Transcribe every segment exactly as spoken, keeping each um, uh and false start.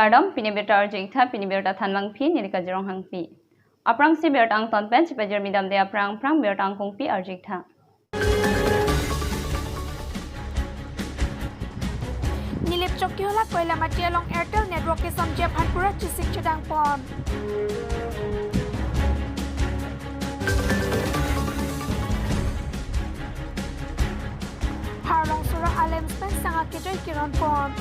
Kardom, pini birta arju-ik tha, pini birta thanbangpi, neli Kajirong Hangpi. Aphrangsi birta angton pen chepajirmi damde aphrang aphrang birta angkungpi arju-ik tha. Nilip Chokihola Koilamati along Airtel network kesomji aphan pura chesik chedang pon. Harlong sora a-lamps pen sang akejoi keron pon.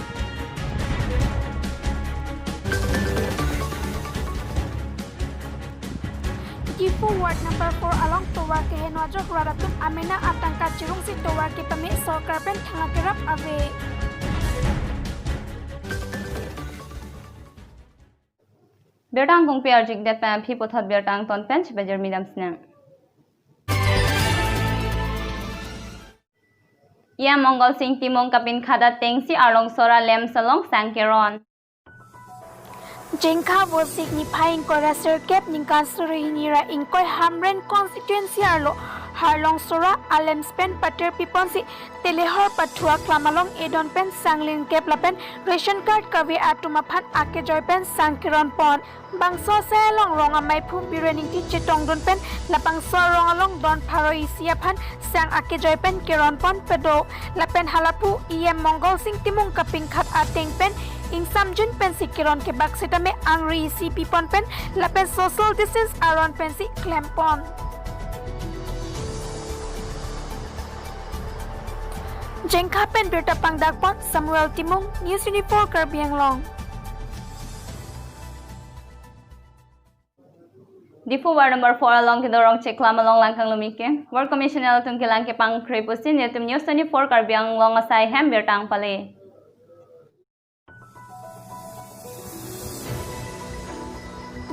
Diphu ward number four along tovar keheno ajok rat atum amena atangka chirungsi tovar kepame sorkar pen thangkerap ave. Birta angkungpi arju-ik det pen aphi puthot birta angton pen chepajirmi dam sinang. E M Mongal Sing Timung kapinkhat atengsi Arlong sora lamps along sang keron. Jengkha Vosik niphai ingkoi ra sirkep ningkan suri hini ra ingkoi Hamren constituency arlo Harlong sora a-lamps pen patir piponsi telehor pathu aklam along edon pen sang lingkep lapen ration card kave atum aphan akejoi pen sang keron pon. Bangso asai along rong amei phu Biren Ingti chetongdun pen labangso arong along don pharo isi aphan sang akejoi pen keron pon pedo. Lapen halapu E M Mongal Sing Timung kapinkhat ateng pen ingsamjin pensi keron kebak sitame angri isi pipon pen lapen social distance aron pensi klem pon. Jengkha pen birta pangdak pon Samuel Timung, News twenty-four Karbi Anglong. Diphu ward number four along kedo Rongcheklam along lang kanglumi ke ward commissioner atum kelang kepangkre pusi nelitum News twenty-four Karbi Anglong asai hem birta nangpale.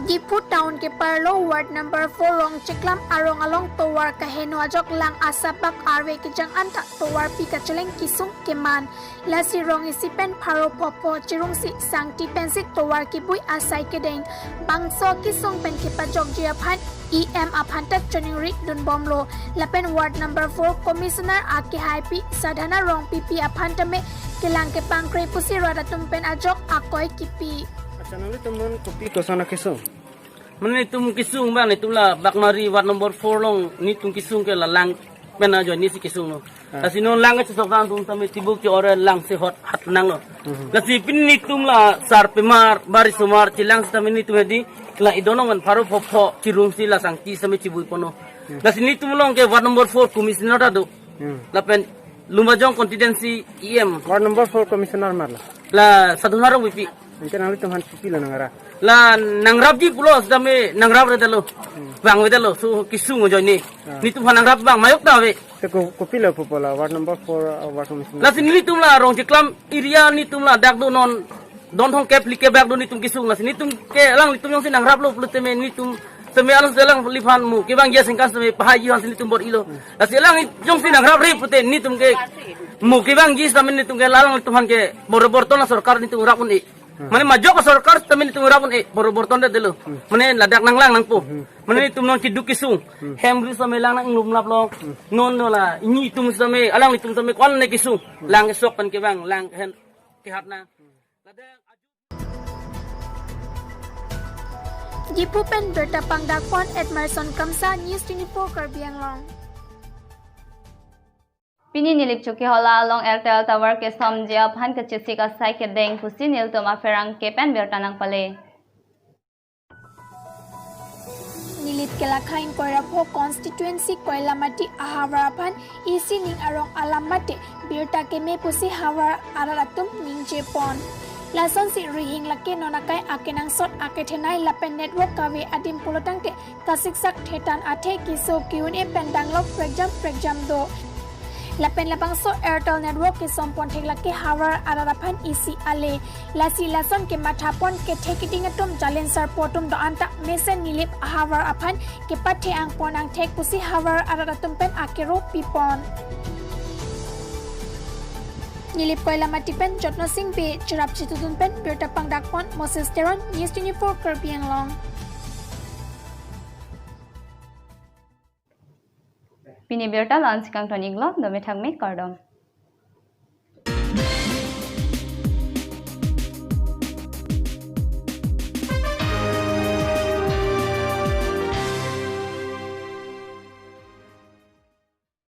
Diphu town keparlo ward number four Rongcheklam arong along tovar keheno ajok lang asap bak arve kejang anta tovar pi kacheleng kesung keman. Lasi rong isi pen pharo phopho chirungsi sangti pensi tovar kebui asai kedeng. Bangso kesung pen kepajokji aphan E M aphan ta choningri dunbomlo. Lapen ward number four commissioner akehaipi Sadhana Rongpipi aphan tame kelang kepangkre pusi rat atum pen ajok akoi kipi. Accha, nanglitum non kopi koson akesung? Mane netum kesung bang, netum la Bakmari ward number four along netum kesung ke la lang pen ajoine si kesunglo. Ah. Lasi non lang kechesok atum tame tibuk ke ore lang si hot hat nanglo. Mhm. Lasi pini netum la sarpimar, barisomar, chelang sitame netum hedi la idonong an pharo phopho chirungsi la sangti sitame chebui ponlo. Hmm. Lasi netum along ke ward number four commissioner ta do. Hmm. Lapen Lumbajong constituency E M. Ward number four commissioner amat la? La Sadhana Rongpipi. Anke nanglitum aphan kopilo nangrap? La nangrapji pulo sitame nangrapredetlo. Hmm. Vangvedetlo, so kesung ajoine. Ah. Netum aphan nangrap vang majok ta ave. Te ko-, kopilo pupo la ward number four, uh, ward commissioner? Lasi netum la Rongcheklam area netum ladak do non don thomkep phlikep bak do netum kesung, lasi netum ke alanglitum jongsi nangraplo pulo tame netum tame alang selang liphan mo kevangji asengkan tame pahai jihan si netum bor-ilo. Hmm. Lasi alang jongsi nangrapre pute netum ke mo kevangji tame netum ke alanglitum aphan ke bor-, borton la sorkar netum rap un-e. Hmm. Mane majok sorkar tame netum rap un-e, bor-, bortondetlo. Hmm. Mane ladak nanglang nangpo. Hmm. Mane netum non keduk kesung. Hmm. Hem ri tame lang nang lumlaplo. Hmm. Non no la netum tame alanglitum tame ko-an ne kesung. Hmm. Lang kesok pen kevang, lang hen kehat nang. Diphu pen birta pangdak pon Edmerson Kamsa, News twenty-four Karbi Anglong. Pini Nilip Chokihola along Airtel tower kesomji aphan kachesik asai kedeng pusi nelitum apherangke pen birta nangpale. Nilip kelakha ingkoi ra pho constituency Koilamati ahavar aphan isi ning arong alam mate birta keme pusi havar arat atum ningje pon. Lasonsi rihing lake non akai akenangsot akethenei lapen network kave adim pulotangte kasiksak thetan athe keso ke-un-e pen danglok prekjam prekjam do. Lapen labangso Airtel network kesom pon thek lake havar arat aphan isi ale. Lasi lason kematha pon kethe keding atum jalen sarpo atum do-an ta mesen Nilip ahavar aphan kepathe-ang pon angthek pusi havar arat atum pen akero pipon. Nilip Koilamati pen Jotno Sing Bey cherap chetudun pen birta pangdak pon Moses Teron, News twenty-four Karbi Anglong. Pini birta la-ansi kangton-iklo, dome thakme, kardom.